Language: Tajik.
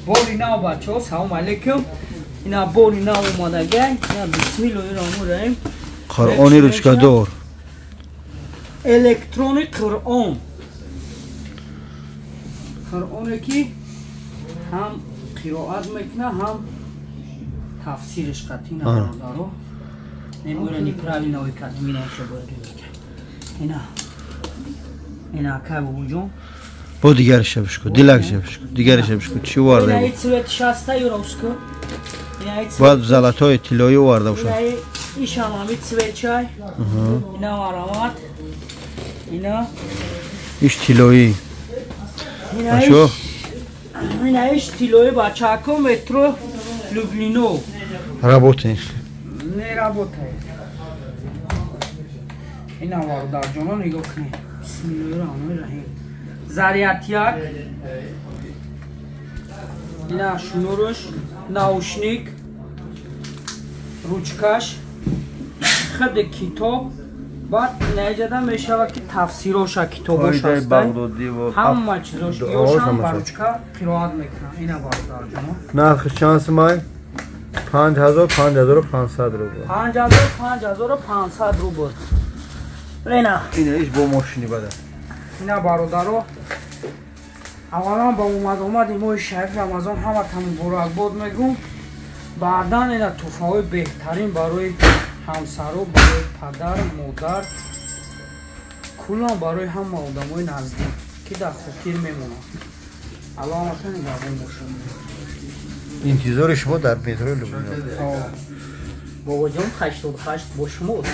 Бори нав, бачаҳо, салом алейкум. Ина бори нав омадагай. Ина бисмиллоҳи раҳмони раҳим. Қуръони ручкадор. Электрони Қуръон. Қуръоне ки ҳам қироат мекуна, ҳам тафсириш қатъи бародаро. Немура неправильно ой кардем, ина хе бояд ина. Ина акай бобоҷон. Бо дигариша бишку, дилакша бишку, дигариша бишку. Чӣ оварда? Ина цвет шаста юроску. Ина Бояд золотой, тиллоӣ оварда бошад. Ина ишам ҳами цвет чай. Ина марамат. Ина Иш тиллоӣ. Бачо. Ина иш тиллоӣ, бачако, метро Люблино. Работает. Не работает. Ина бародарҷоно, нигоҳ кунед. Бисмиллоҳи раҳмони раҳим. Заряд як. Ина шнуруш, наушник, ручкаш, худи китоб. Баъд инаиҷада мешавад ки тафсироша, китобош ҳаста, ҳама чизош, ёшам ба ручка қироат мекунам. Ина бародарҷоно. Нархи чанд сумай? 5000, 5500 рубл. 5000, 5500 рубл. Ина. Ина иш бо мошини бада. Ина бародаро, аввалан ба омад-омади моҳи шариф Рамазон ҳамата муборакбод мегӯм. Баъдан ина тӯҳфаҳои беҳтарин барои ҳамсаро, барои падар, модар, куллан барои ҳама одамои наздик, ки дар хотир мемонад. Аллоҳ ҳамата нигаҳбон бошад. Интизори шумо дар метрои Люблино. Бобоҷон, 88 бо шумост.